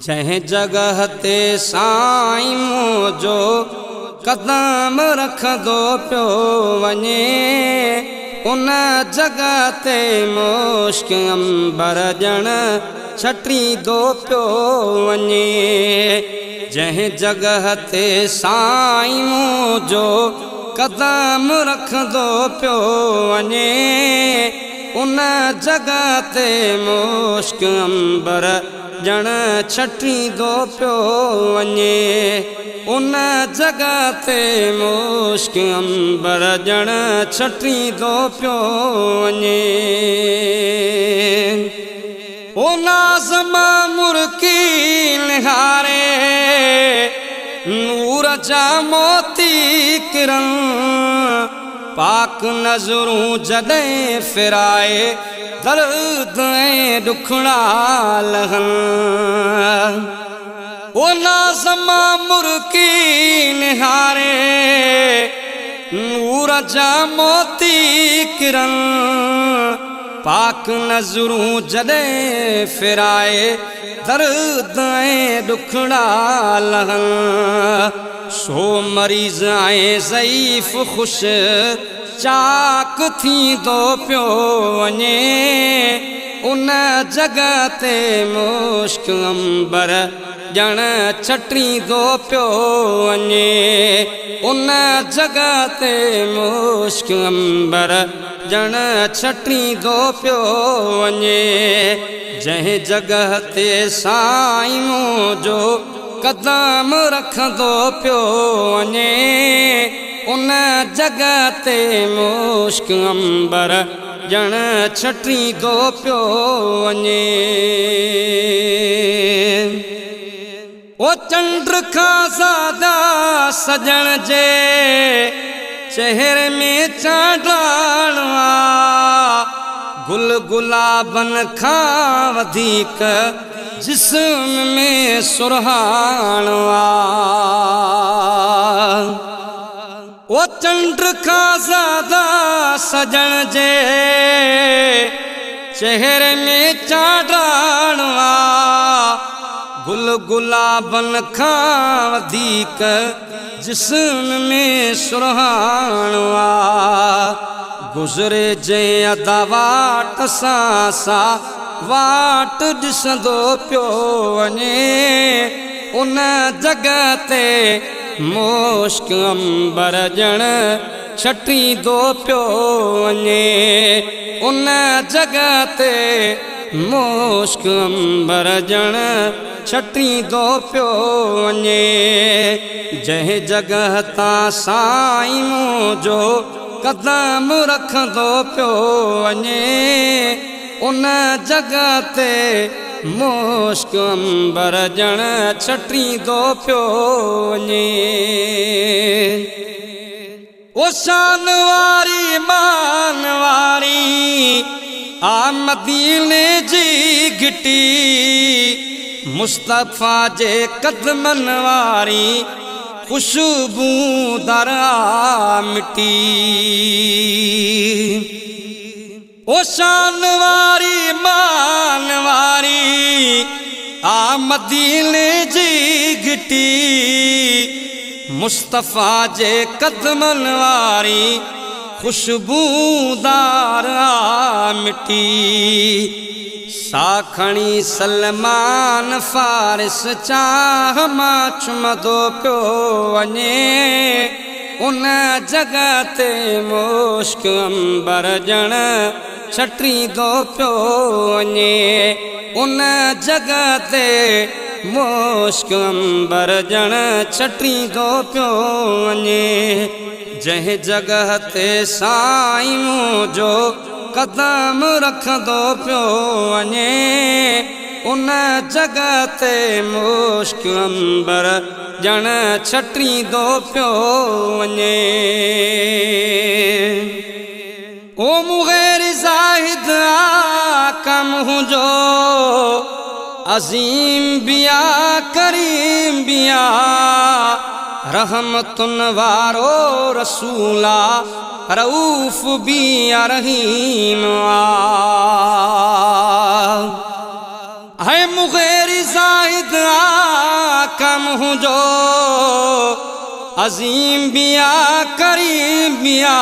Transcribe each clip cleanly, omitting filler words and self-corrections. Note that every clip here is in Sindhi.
جنهن جڳهه تي سائين منهنجو قدم رکندو پيو وڃي، ان جڳهه تي مشڪ عنبر ڄڻ ڇٽيندو پيو وڃي. جنهن جڳهه تي سائين منهنجو قدم رکندو پيو وڃي، ان جڳهه تي مشڪ عنبر ڄڻ ڇٽيندو پيو وڃي. ان جڳهه تي مشڪ عنبر ڄڻ ڇٽيندو پيو وڃي. او ناز مان مرڪي نهاري، نور جا موتي ڪرن، پاڪ نظرون جڏهن ڦيرائي، درد ۽ ڏکڙا لهن. او ناز مان مرڪي نهاري، نور جا موتي ڪرن، پاڪ نظرون جڏهن ڦيرائي، درد ۽ ڏکڙا لهن. سو مريض ۽ ضعيف خوش چاڪ ٿيندو پيو وڃي، ان جڳهه تي مشڪ عنبر ڄڻ ڇٽيندو پيو وڃي. ان جڳهه تي مشڪ عنبر ڄڻ ڇٽيندو پيو وڃي. جنهن جڳهه تي سائين منهنجو قدم رکندو پيو وڃي، ان جڳهه تي مشڪ عنبر ڄڻ ڇٽيندو پيو وڃي. او چنڊ کان زياده سڄڻ جي چهري ۾ چانڊاڻ آ، گل گلابن کان وڌيڪ جسم ۾ سرهاڻ آ. او چنڊ کان زياده سڄڻ جي چهري ۾ چانڊاڻ آ، گل گلابن کان وڌيڪ جسم ۾ سرهاڻ آ. گذري جنهن ادا واٽ سان، سا واٽ ڏسندو پيو وڃي، ان جڳهه تي مشڪ عنبر ڄڻ ڇٽيندو پيو وڃي. ان جڳهه تي مشڪ عنبر ڄڻ ڇٽيندو پيو وڃي. جنهن جڳهه تان سائين منهنجو قدم رکندو پيو وڃي، ان جڳهه تي مشڪ عنبر ڄڻ ڇٽيندو پيو وڃي. او شان واري مان واري آ مديني جي گهٽي، مصطفيٰ جي قدمن واري خوشبودار آ مٽي. او شان واري مان واري آ مديني جي گهٽي، مصطفيٰ جي قدمن واري خوشبودار آ مٽي. سا کڻي سلمان فارس چاهه مان چمندو پيو وڃي، ان جڳهه تي مشڪ عنبر ڄڻ ڇٽيندو پيو وڃي. ان جڳهه تي مشڪ عنبر ڄڻ ڇٽيندو پيو وڃي. جنهن جڳهه تي سائين منهنجو قدم رکندو پيو وڃي، ان جڳهه تي مشڪ عنبر ڄڻ ڇٽيندو پيو وڃي. او مغير زاهد آقا منهنجو، عظيم به آ ڪريم به آ، رحمتن وارو رسول آ، رئوف به آ رحيم آ. ۽ مغير زاهد واحد آقا منهنجو، عظيم به آ ڪريم به آ،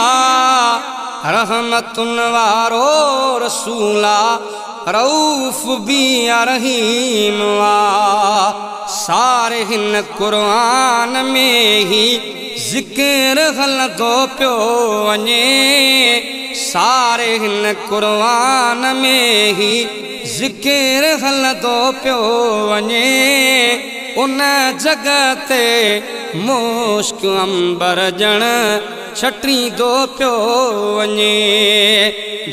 رحمتن وارو رسول آ، رئوف به آ رحيم آ. ساري هن قرآن ۾ هي ذڪر هلندو پيو وڃي، ساري هن قرآن ۾ هي ذڪر هلندو پيو وڃي. ان جڳهه تي مشڪ عنبر ڄڻ ڇٽيندو پيو وڃي،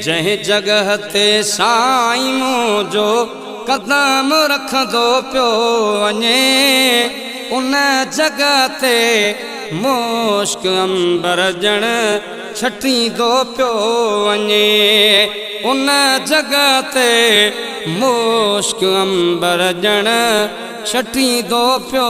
جنهن جڳهه تي سائين منهنجو قدم رکندو پيو وڃي. ان جڳهه تي مشڪ عنبر ڄڻ ڇٽيندو پيو وڃي، ان جڳهه تي مشڪ عنبر ڄڻ ڇٽيندو پيو.